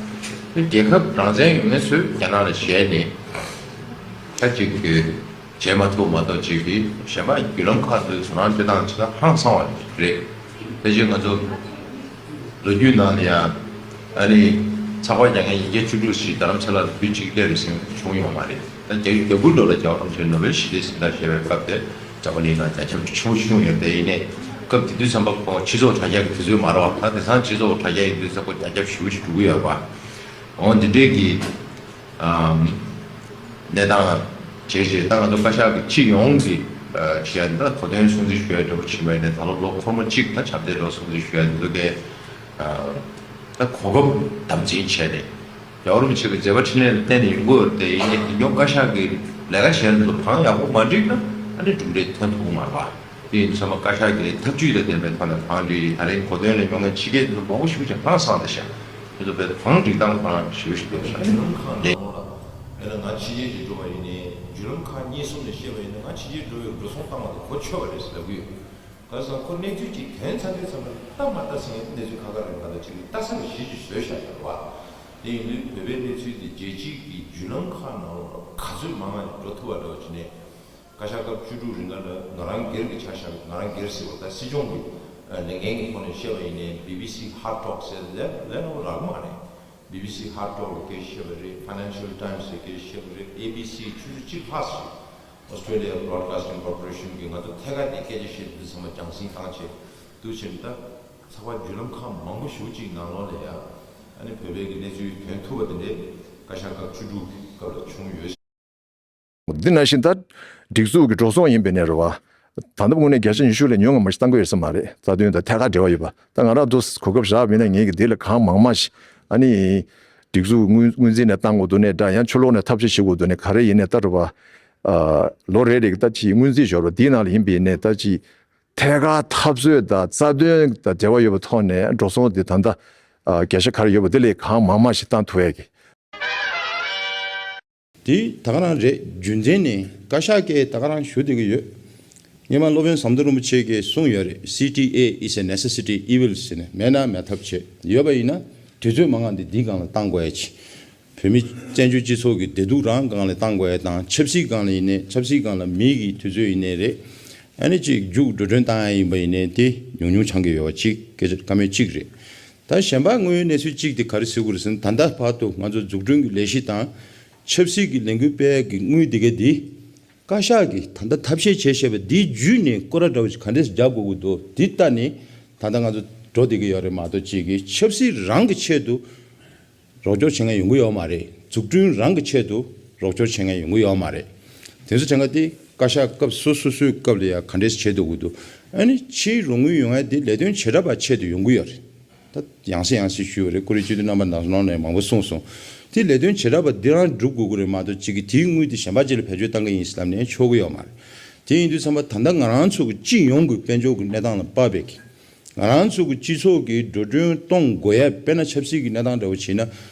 རྒྱལ་ཁབ་རང་བཙན་ཡོད་མཁན་ཚོས་རྒྱ་ནག་ལ་ཞེད་ནས་ད་ཅིག་གི་བྱེད་མ་ཐུབ་མ་གཏོགས་ཅིག་གིས་གཞན་པ་བརྒྱུད་ལམ་ཁག་ཏུ་དོ་སྣང་སྤྲད་སྟངས་ཅིག་ད་ཧང་སང་བ་རེད། ཕལ་ཆེར་ང་ཚོ་ལོ་རྒྱུས་ནང་ལ་ཡང་ཨ་ནི་ཚགས་པར་རྒྱག་མཁན་ཉིས་བརྒྱ་བཅུ་དྲུག་ཞིག་རྡ་རམ་ས་ལ་ལ་དུས་གཅིག་སླེབས་རེད་ཟེར་བྱུང་ཡོད་མ་རེད། ད་རྒྱ་ཡུལ་རྒྱ་གུར་ལོ་ལ་རྒྱལ་བ་རིན་པོ་ཆེ་ནོ་བེལ་ཞི་བདེའི་གཟེངས་རྟགས་བཞེས་པའི་སྐབས་དེ་འཛམ་བུ་གླིང་ནང་རྒྱ་ཁྱབ་ཆེན་པོ་བྱུང་ཡོད་པ་དེ་ཡིན་ནའི་སྐབས་དེ་དུས་ཙམ་པ་ཁོང་སྤྱི་ཚོགས་དྲ་རྒྱ་གི་དུས་ཚོད་མ་རེད་བ། ད་དེང་སང་སྤྱི་ཚོགས་དྲ་རྒྱ་ཡིན་དུས་ཙམ་པ་རྒྱ་ཁྱབ་ཞེ་པོ་ཅིག་འགྲོ་གི་ཡོད་པ། འོ་འདི་འདྲའི་གི་ཨམ། གནས་སྟངས་བྱས་རྗེས་ད་ང་ཚོ་བཀའ་ཤག་གི་སྤྱི་ཡོངས་ཀྱི་ཨ་བྱས་ད་གོ་དོན་སྲུང་བརྩི་ཞུ་ཡ་འདྲ་པོ་ཕྱིན་པ་ཡིན་ན་ད་ལོ་ལོ་འཁོར་མོ་གཅིག་ད་ཆབ་མདོའི་ལོ་སྲུང་བརྩི་ཞུ་ཡ་འདི་ཚོ་གའི་ཨ་ད་གོ་སྐབས་དམ་འཛིན་བྱས་ནས་རྒྱལ་བ་རིན་པོ་ཆེ་གི་མཛད་པ་འཕྲིན་ལས་ལ་བརྟེན་ནས་ཡོང་གི་ཡོད་རེད་དེ། ཡིན་ནའི་འདི་སྐྱོང་བཀའ་ཤག་གི་ལས་ཀ་བྱས་འདི་ཚོ་གང་ཡག་པོ་མ་འགྲིག་ན་ཨ་ནི་གྲུབ་འབྲས་ཐོན་ཐུབ་ཀྱི་མ་རེད་པ། དེ་ཡིན་དུས་ཙམ་པ་བཀའ་ཤག་གིས་ཐབས་ཇུས་དང་ལྡན་པའི་ཐོག་ནས་གང་འགྲིག་ཡིན། ད་རེས་གོ་དོན་ལ་ཡོང་མཁན་ཕྱི་རྒྱལ་དེ་ཚོ་མང་པོ་ཞེ་པོ་ཅིག་ཧང་སངས་བསྡད་ཤག་དེ་ཚོ་བས་གང་འགྲིག་སྟངས་གང་ཞེ་པོ་ཞིག་འདུག་ཤག་ལས། དཔེར་ན་ང་ཕྱི་རྒྱལ་ཅིག་འགྲོ་བ་ཡིན་ནའི་བརྒྱུད་ལམ་ཁག་གཉིས་གསུམ་ནས་བཤད་པ་ཡིན་ན་ང་ཕྱི་རྒྱལ་འགྲོ་བའི་འགྲོ་སོང་བཏང་བ་དང་གོ་ཆོད་པ་རེད་ཟེར་ལབ་ཀྱི་ཡོད། གང་ཟེར་ན་ཁོ་གནས་ཚུལ་ཅིག་ཐོན་ཚར་དུས་ཙམ་པ་ལྟ་མ་ལྟ་ཟེར་མཁན་གནས་ཚུལ་ཁ་ཁ་རེད། ང་ཚོ་ཅིག་ལྟ་ས་གི་གཞི་ཅིག་བཟོས་བཞག་ཡོད་རེད་བ། དེ་ཡིན་དུས་བོད་པའི་གནས་ཚུལ་དེ་རྒྱལ་སྤྱིའི་གི་བརྒྱུད་ལམ་ཁག་ནང་ལོགས་ལ་ག་ཚོད་མང་ང་ནས་འགྲོ་ཐུབ་པ་འདྲ་བོ་བྱས་ནས། བཀའ་ཤག་སྐབས་བཅུ་དྲུག་རིང་ག་ལ་ང་རང་སྒེར་གྱི་ཆ་བཞག་ང་རང་སྒེར་ཟེར་བ་ད་སྲིད་སྐྱོང་གི་ལས་འགན་གྱི་ཐོག་ནས་བཤད་པ་ཡིན་ནའི་བི་བི་སི་ཧར་ཊོག་ཟེར་ལས་ལས་རོགས་རག་མ་རེད། བི་བི་སི་ཧར་ཊོག་ལ་སྐད་ཆ་བཤད་པ་རེད། ཕ་ནན་ཤལ་ཊའིམ་སི་ལ་སྐད་ཆ་བཤད་པ་རེད། ཨེ་བི་སི་ཆུ་ཚོད་གཅིག་ལྷག་ཙམ་Australia Broadcasting Corporation གི་ང་ཚོ་ཐད་ཀར་དེ་སྐད་ཆ་བཤད་འདི་ཚང་མ་རྒྱང་སྲིང་བཏང་བྱས་འདུག་བྱས་ནས་ད་ཚགས་པར་བརྒྱུད་ལམ་ཁག་མང་པོ་ཞེ་པོ་ཅིག་ནང་ལོགས་ལ་ཡ་ཨ་ནི་བོད་པའི་གི་གནས་ཚུལ་ཐོན་ཐུབ་པ་དེ་འདྲས་བཀའ་ཤག་སྐབས་བཅུ་དྲུག་གི་སྐབས་ལ་བྱུང་ཡོད། འདི་ནང་བཞིན་ད་སྒྲིག་འཛུགས་ཀྱི་འགྲོ་སོང་ཡིན་པའི་གནས་རེད་བ། ད་ལྟ་དངོས་གནས་བརྒྱ་ཆ་ཉི་ཤུ་ལས་ཉུང་བ་མ་ཞིག་བཏང་གི་ཡོད་ས་མ་རེད། རྩ་དོན་དང་ཐད་ཀར་འབྲེལ་བ་ཡོད་པ། ད་ང་རང་ཚོ་གོ་སྐབས་རག་མེད་ན་ངེད་ཀྱི་འདི་ལ་གང་མང་མང་ཞིག་ཨ་ནི་སྒྲིག་འཛུགས་དངུལ་དངུལ་འཛིན་ནས་བཏང་དགོས་འདུག་ནས་འདྲ། ཡང་ཕྱི་ལོགས་ནས་ཐབས་ཤེས་བྱེད་དགོས་འདུག་ནས་ག་རེ་ཡིན་ནས་ད་རེད་བ། ཨ་ལོ་རེ་རེ་གི་ད་ཅིག་སྔོན་རྩིས་འབྱོར་བ་འདིའི་ནང་ལ་ཡིན་པའི་ནས་ད་ཅིག་ཐད་ཀར་འཐབ་རྩོད་དང་རྩ་དོན་དང་འབྲེལ་བ་ཡོད་པའི་ཐོག་ནས་འགྲོ་སོང་དེ་ད་ལྟ་ ཨ་བརྒྱ་ཆ་ག་རེ་ཡོད་པ་དེ་ལས་གང་མང་མང་ཞིག་བཏང་ཐུབ་ཡ་གི། དེ་ད་ག་རང་རེད། རྒྱུ་མཚན་ནི་བཀའ་ཤག་གིས་ད་ག་རང་ཞུ་བསྡད་ཀྱི་ཡོད། སྔོན་མ་སློབ་དཔོན་ཟམ་གདོང་རིན་པོ་ཆེ་གིས་གསུངས་ཡོད་རེད། C T A is a necessity evil ཟེར་ནས། མེད་ན་མེད་ཐབས་བྱེད། ཡོད་པ་ཡིན་ན་དུས་ཚོད་མང་ང་འདི་འདིའི་སྒང་ལ་བཏང་དགོས་ཡ་ཆེ། བོད་མི་བཙན་བྱོལ་སྤྱི་ཚོགས་ཀྱི་བདེ་སྡུག་རང་སྒང་ལ་བཏང་དགོས་ཡ་དང་། ཆབ་སྲིད་སྒང་ལ་ཡིན་ནའི། ཆབ་སྲིད་སྒང་ལ་མི་གི་དུས་ཚོད་ཡིན་ནའི་རེད། ཨ་ནི་གཅིག་རྒྱུགས་འགྲོ་གྲོན་བཏང་ཡ་ཡིན་པ་ཡིན་ནའི་དེ་ཉུང་ཉུང་ཆགས་ཀྱི་ཡོད་པ་གཅིག་སྐད་ཆ་བཀའ་མོལ་གཅིག་རེད། ད་གཞན་པ་དངོས་ཡོད་གནས་ཚུལ་གཅིག་དེ་ག་རེ་ཟེར་དགོས་རེད་ཟེར་ན། ད་ལྟ་བར་དུ་ང་ཚོ་འཛུགས་སྐྲུན་གྱི་ལས་གཞི་དང་ཆབ་སྲིད་ཀྱི་ལས་འགུལ་སྤེལ་ཡ་གི་དངུལ་དེ་ག་དེ་བཀའ་ཤག་གིས་ད་ལྟ་ཐབས་ཤེས་བྱས་བྱས་པ་འདི་བརྒྱུད་ནས་སྐོར་ར་འདྲ་བོ་ཞིག་ག་འདྲས་རྒྱག་དགོས་ཀྱི་འདུག་འདི་ལྟ་ནས་ད་ལྟ་ང་ཚོ་འགྲོ་བསྡད་ཀྱི་ཡོད་རེད་མ་གཏོགས། གཅིག་གིས་ཆབ་སྲིད་རང་གི་ཆེད་དུ་རོགས་སྐྱོར་བྱེད་མཁན་ཡོང་གི་ཡོད་མ་རེད། འཛུགས་སྐྲུན་རང་གི་ཆེད་དུ་རོགས་སྐྱོར་བྱེད་མཁན་ཡོང་གི་ཡོད་མ་རེད། དེ་ཚོ་དྲན་ག་དེ་བཀའ་ཤག་སྐབས་སོ་སོ་སོའི་སྐབས་ལ་ཡ་ག་འདྲས་བྱེད་ཐུབ་ཀྱི་འདུག་ཨ་ནི་ཕྱིའི་རོགས་དངུལ་ཡོང་ཡ་དེ་ལས་དོན་བྱེ་བྲག་པ་ཆེད་དུ་ཡོང་གི་ཡོད་རེད། ད་ཡང་སེ་ཡང་སེ་ཞུས་པ་རེད། སྐུ་མགྲོན་སྤྱི་འཐུས་རྣམ་པ་ནང་ནང་ནས་མང་པོ་གསུངས་སོང་། དེ་ལས་དོན་བྱེ་བྲག་པ་འདི་རང་སྒྲུབ་དགོས་ཀྱི་རེད་མ་གཏོགས། གཅིག་གིས་དེའི་དངུལ་དེ་གཞན་པ་ཅིག་ལ་བེད་སྤྱོད་བཏང་གི་ཡིན་ཟེར་ལབ་ནས་ཆོག་གི་ཡོད་མ་རེད། དེ་ཡིན་དུས་ཙམ་པ་ད་ལྟ་ང་རང་ཚོ་གི་སྤྱི་ཡོངས་ཀྱི་དཔལ་འབྱོར་གྱི་གནས་སྟངས་ལ་དཔག་པའི་གི་ང་རང་ཚོ་གི་སྤྱི་ཚོགས་ཀྱི་འགྲོ་གྲོན་གཏོང་དགོས་ཡ། དཔེར་ན་ཆབ་སྲིད་ཀྱི་གནས་སྟངས་འདྲ་བོ་བྱས་ན།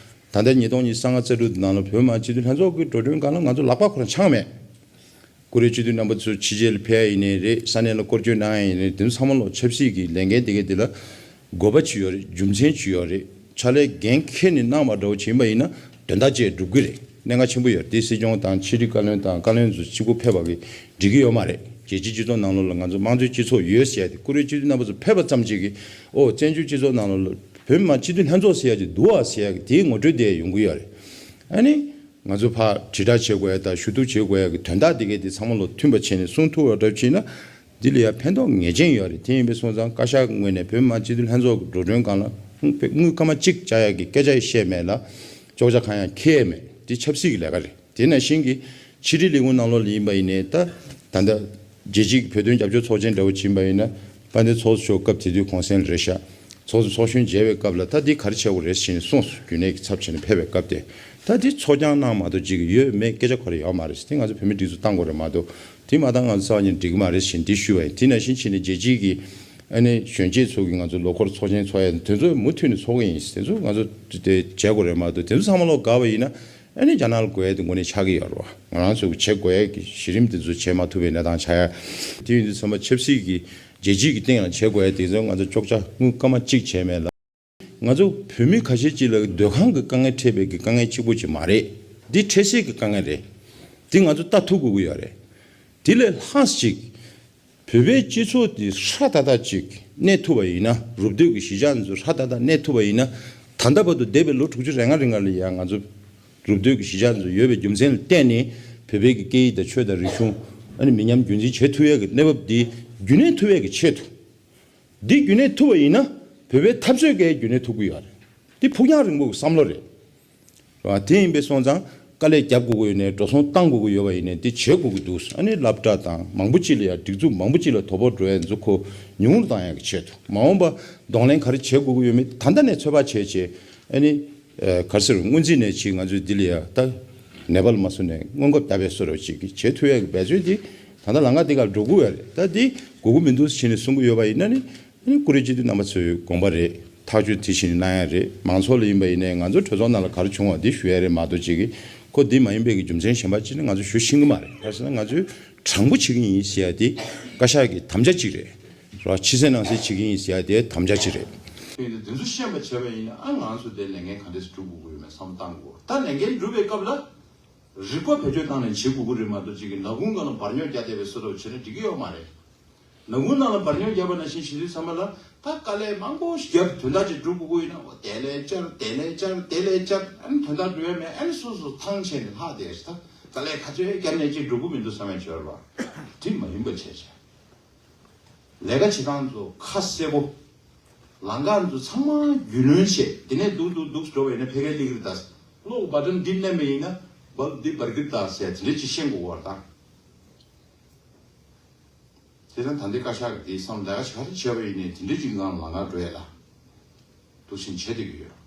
ད་ལྟ་ཉིས་སྟོང་ཉི་ཤུ་རྩ་ལྔ་རྩ་དྲུག་ནང་ལ་བོད་མི་མང་སྤྱི་འཐུས་ལྷན་ཚོགས་ཀྱི་འགྲོ་གྲོན་སྒང་ལ་ང་ཚོ་ལག་པ་ཁོ་རང་འཆང་མེད། སྐུ་མགྲོན་སྤྱི་འཐུས་རྣམ་པ་ཚོ་ཕྱི་རྒྱལ་ལ་ཕེབས་ཡ་ཡིན་ནའི་རེད། ས་གནས་ལ་སྐོར་སྐྱོད་གནང་ཡ་ཡིན་ནའི་རེད། དེ་ཚོ་ཚང་མ་ལོག་ཆབ་སྲིད་ཀྱི་ལས་འགན་དེ་ག་དེ་ལ་དགོས་པ་ཅིག་ཡོད་རེད། རྒྱུ་མཚན་ཅིག་ཡོད་རེད། ཕྱག་ལས་འགན་འཁྱེར་ནས་གནང་བ་འདྲ་བོ་བྱིན་པ་ཡིན་ན་དོན་དག་ཅིག་འགྲུབ་ཀྱི་རེད། གནད་འགག་ཆེན་པོ་ཡོད་རེད། དེ་སྲིད་སྐྱོང་དང་ཕྱི་དྲིལ་བཀའ་བློན་དང་བཀའ་བློན་ཚོ་གཅིག་པུ་ཕེབས་པ་གིས་འགྲིག་གི་ཡོད་མ་རེད། རྒྱལ་སྤྱིའི་སྤྱི་ཚོགས་ནང་ལོགས་ལ་ང་ཚོ་དམངས་གཙོའི་སྤྱི་ཚོགས་ཡོད་ཟེར་ཡ་དེ། སྐུ་མགྲོན་སྤྱི་འཐུས་རྣམ་པ་ཚོ་ཕེབས་པ་ཙམ་ཅིག་གིས་ཨོ་བཙན་བྱོལ་སྤྱི་ཚོགས་ནང་ལོགས་ལ་བོད་མི་མང་སྤྱི་འཐུས་ལྷན་ཚོགས་ཟེར་ཡ་ཅིག་འདུག་ཨ་ཟེར་ཡ་གི་དེའི་ངོ་སྤྲོད་དེ་ཡོང་གི་ཡོད་རེད། ཨ་ནི། ང་ཚོ་ཕར་དྲིལ་བསྒྲགས་བྱེད་དགོས་ཡ་དང་ཞུ་གཏུག་བྱེད་དགོས་ཡ་གི་དོན་དག་དེ་གའི་དེ་ཚང་མ་ལོ་མཐུན་པ་བྱས་ནས་གསུང་ཐུབ་པ་འདྲ་བྱས་ན། འདི་ལ་ཡ་ཕན་ཐོགས་ངེས་ཅན་ཡོད་རེད། དེ་ཡིན་པས་སོང་ཙང་བཀའ་ཤག་ངོས་ནས་བོད་མི་མང་སྤྱི་འཐུས་ལྷན་ཚོགས་ཀྱི་འགྲོ་གྲོན་སྒང་ལ་དངུལ་སྐར་མ་གཅིག་བཅག་ཡ་གི་སྐད་ཆ་ཡང་བཤད་མེད་ལ། ཅོག་ཆ་གང་ཡང་འཁྱེར་ཡ་མེད། འདི་ཆབ་སྲིད་ཀྱི་ལས་ཀ་རེད། དེ་ནང་བཞིན་གྱི་ཕྱི་དྲིལ་ལས་ཁུངས་ནང་ལོགས་ལ་ཡིན་པ་ཡིན་ནའི་ད་ད་ལྟ་རྒྱལ་སྤྱིའི་བོད་དོན་རྒྱབ་སྐྱོར་ཚོགས་ཆེན་འདྲ་བོ་ཕྱིན་པ་ཡིན་ན། དཔལ་ལྡན་ཚོགས་གཙོ་མཆོག་སྐབས་དེ་དུས་གོང་གསལ་རེད་ཤག་ཚོགས་གཙོ་ཚོགས་གཞོན་མཇལ་བའི་སྐབས་ལ་ད་འདི་ག་རེ་བྱེད་དགོས་རེད་ཟེར་ནས་གསུངས་སོང་། རྒྱུན་ལས་ཀྱི་ཚབ་བྱས་ནས་ཕེབས་པའི་སྐབས་དེ། ད་འདི་ཚོགས་རྐྱང་གནང་མ་གཏོགས་ཅིག་ཡོད་མེད་སྐད་ཆ་ག་རེ་ཡོད་མ་རེད། དེ་ང་ཚོ་བོད་མི་སྒྲིག་འཛུགས་བཏང་དགོས་རེད་མ་གཏོགས། དེ་མ་བཏང་ང་ཚོ་རྩ་བ་ཉིད་འགྲིག་གི་མ་རེད་ཟེར་ནས་འདི་ཞུས་པ་ཡིན། དེ་ནང་བཞིན་བྱས་ནས་རྒྱལ་སྤྱིའི་གི་ཨ་ནི་གཞོན་སྐྱེས་ཚོ་གི་ང་ཚོ་ལོ་འཁོར་ཚོགས་ཆེན་ཚོགས་ཡ་དེ་ཚོ་མུ་མཐུད་ནས་ཚོགས་ཀྱི་ཡིན། དེ་ཚོ་ང་ཚོ་དེ་བྱེད་དགོས་རེད་མ་གཏོགས། དེ་ཚོ་ཚང་མ་ལོག་དགའ་བ་ཡིན་ན། ཨ་ནི་རྒྱ་ནག་ལ་དགོས་ཡ་དེ་དངོས་གནས་ཆགས་ཀྱི་ཡོད་རེད་བ། ང་རང་ཚོ་གི་བྱེད་དགོས་ཡ་གི་གཞི་རིམ་དེ་ཚོ་བྱེད་མ་ཐུབ་པའི་གནས་སྟངས་ཆགས་ཡ། དེ་ཡིན་དུས་ཚང་མ་ཆབ་སྲིད་ཀྱི་རྒྱལ་སྤྱིའི་གི་སྟེང་ལ་བྱེད་དགོས་ཡ་དེ་ཚོ་ང་ཚོ་ཅོག་ཆ་དངུལ་སྐར་མ་གཅིག་བྱས་མེད་ལ། ང་ཚོ་བོད་མི་ཁ་ཤས་ཅིག་ལ་སྡོད་ཁང་གི་དཀའ་ངལ་འཕྲད་པའི་གི་དཀའ་ངལ་གཅིག་པོ་ཅིག་མ་རེད། འདི་འཕྲལ་སེལ་གྱི་དཀའ་ངལ་རེད། འདི་ང་ཚོ་ལྟ་ཐུབ་དགོས་ཀྱི་ཡོད་རེད། དེ་ལས་ལྷག་ཅིག་བོད་པའི་སྤྱི་ཚོགས་འདི་སྲ་ཐག་ཐག་ཅིག་གནས་ཐུབ་པ་ཡིན་ན། རུབ་སྡོད་ཀྱི་གཞིས་ཆགས་འདི་ཚོ་སྲ་ཐག་ཐག་གནས་ཐུབ་པ་ཡིན་ན། ད་ལྟ་བར་དུ་འདས་པའི་ལོ་དྲུག་ཅུ་རེ་ལྔ་རིང་ལ་ཡང་ང་ཚོ་རུབ་སྡོད་ཀྱི་གཞིས་ཆགས་འདི་ཚོ་ཡོད་པའི་རྒྱུ་མཚན་ལ་བརྟེན་ནས་བོད་པའི་གི་སྐད་ཡིག་དང་ཆོས་དང་རིག་གཞུང་ཨ་ནི་མི་ཉམས་རྒྱུན་འཛིན་བྱེད་ཐུབ་ཡ་གི་གནས་བབ་འདི་རྒྱུན་གནས་ཐུབ་ཡ་གི་ཆེད་དུ། འདི་རྒྱུན་གནས་ཐུབ་པ་ཡིན་ན་བོད་པའི་འཐབ་རྩོད་ཀྱིས་རྒྱུན་གནས་ཐུབ་ཀྱི་ཡོད་རེད། འདི་ཕུགས་རྒྱང་རིང་པོ་གི་བསམ་བློ་རེད། རེད་བ། དེ་ཡིན་པས་སོང་ཙང་དཀའ་ལས་རྒྱབ་དགོས་ཀྱི་ཡོད་ནའི། འགྲོ་སོང་བཏང་དགོས་ཀྱི་ཡོད་པ་ཡིན་ནའི། འདི་བྱེད་དགོས་ཀྱི་འདུག་ཨ་ནི་སློབ་གྲྭ་དང་མང་པོ་ཅིག་ལ་ཡང་སྒྲིག་འཛུགས་མང་པོ་ཅིག་ལ་དོ་ཕོག་འགྲོ་ཡ་འཛུགས་ཁོ་ཉུང་རུ་བཏང་ཡ་གི་ཆེད་དུ། མ་འོངས་པ་གདོང་ལེན་ག་རེ་བྱེད་དགོས་ཀྱི་ཡོད་མེད་ད་ལྟ་ནས་ཚོད་དཔག་བྱས་བྱས་ཨ་ནི། ཨ་ག་རེ་ཟེར། སྔོན་རྩིས་ནས་ཅིག་ང་ཚོས་འདི་ལ་ཡ་ད་ནེ་པཱལ་མ་སུ་ནས་སྔོན་འགོག་བརྒྱབ་པའི་བཟོ་འདྲ་ཅིག་གི་བྱེད་ཐུབ་ཡ་གི་འབད་རྩོལ་འདི་ད་ལྟ་ལམ་ཁ་འདི་གར་འགྲོ་དགོས་ཡ་རེད། ད་འདི་དགོས་ཀྱི་མི་འདུག་ཟེར་ནས་གསུང་གི་ཡོད་པ་ཡིན་ན་ནི། ཨ་ནི་སྐུ་མགྲོན་སྤྱི་འཐུས་རྣམ་པ་ཚོའི་དགོངས་པ་རེད། ཐག་གཅོད་དེ་བཞིན་གནང་ཡ་རེད། མང་ཚོགས་ལ་ཡིན་པ་ཡིན་ནའི་ང་ཚོ་གྲོས་ཚོགས་ནང་ལ་ག་རེ་བྱུང་བ་འདི་ཞུ་ཡ་རེད་མ་གཏོགས། ཅིག་གི་ཁོ་འདི་མ་ཡིན་པའི་གི་རྒྱུ་མཚན་གཞན་པ་ཅིག་ནི་ང་ཚོ་ཞུ་ཤེས་ཀྱི་མ་རེད། ག་རེ་ཟེར་ན་ང་ཚོས་དྲང་པོ་བྱེད་ཀྱི་ཡིན་ཟེར་ཡ་དེ་བཀའ་ཤག་གི་དམ་བཅའ་ཅིག་རེད། རེད་བ། ཕྱི་གསལ་ནང་གསལ་བྱེད་ཀྱི་ཡིན་ཟེར་ཡ་དེ་དམ་བཅའ་ཅིག་རེད། དེ་ནི་དེ་ཚོ་ཤེས་པ་བྱས་པ་ཡིན་ན། ཨ་ང་ཚོ་དེ་ལས་འགན་ག་འདྲས་སྒྲུབ་དགོས་ཀྱི་ཡོད་མེད་བསམ་བློ་བཏང་དགོས། ད་ལས་འགན་སྒྲུབ་པའི་སྐབས་ལ་རིག་པ་བེད་སྤྱོད་བཏང་ནས་བྱེད་དགོས་ཀྱི་རེད་མ་གཏོགས། ཅིག་གི་ནག་ཁུང་སྒང་ལ་འབར་ཉོག་རྒྱག་བསྡད་པའི་བཟོ་འདྲ་བྱས་ན་འགྲིག་གི་ཡོད་མ་རེད། ནག་ཁུང་ནང་ལ་འབར་ཉོག་བརྒྱབ་པ་ནང་བཞིན་བྱེད་དུས་ཙམ་པ་ལ་ད་དཀའ་ལས་མང་པོ་ཞིག་བརྒྱབ། དོན་དག་ཅིག་སྒྲུབ་དགོས་ཀྱི་ཡིན་ན་འོ་དེ་ལས་བཅར་དེ་ལས་བཅར་དེ་ལས་བཅར། ཨ་ནི་དོན་དག་སྒྲུབ་ཡ་མེད། ཨ་ནི་སོ་སོ་ཐང་ཆད་ནས་ལྷག་བསྡད་ཤག་ད་དཀའ་ལས་ག་ཚོད་བརྒྱབ་ནས་ཅིག་འགྲུབ་ཀྱི་མི་འདུག་བསམ་ཡ་ཅིག་ཡོད་རེད་བ། དེ་མ་ཡིན་པ་བྱས་བྱས། ལས་ཀ་བྱེད་སྟངས་ཚོ་ཁ་གསལ་པོ། ལམ་ཁ་ཚོ་ཚང་མ་རྒྱུས་ལོན་བྱས། དེ་ནས་སྡུག་སྡུག་སྡུག་འགྲོ་བ་ཡིན་ན་ཕ་གིར་སླེབས་ཀྱི་རེད་ད། གློག་གི་བ་ཊན་འདི་མནན་པ་ཡིན་ན་བལ་འདི་འབར་གྱི་རེད་ད་ཟེར་དེ་འདྲ་ཅིག་ཤེས་དགོས་པ་རེད་ད། དེ་ཙང་ད་ལྟའི་བཀའ་ཤག་གིས་དེའི་བསམ་བློ་ད་ག་ཞིག་ག་རེ་བྱས་པ་ཡིན་ནའི་དེ་འདྲ་ཅིག་སྒང་ལམ་ཁ་འགྲོ་ཡ་ལ་འདུག་བཞིན་བྱེད་བསྡད་ཀྱི་ཡོད།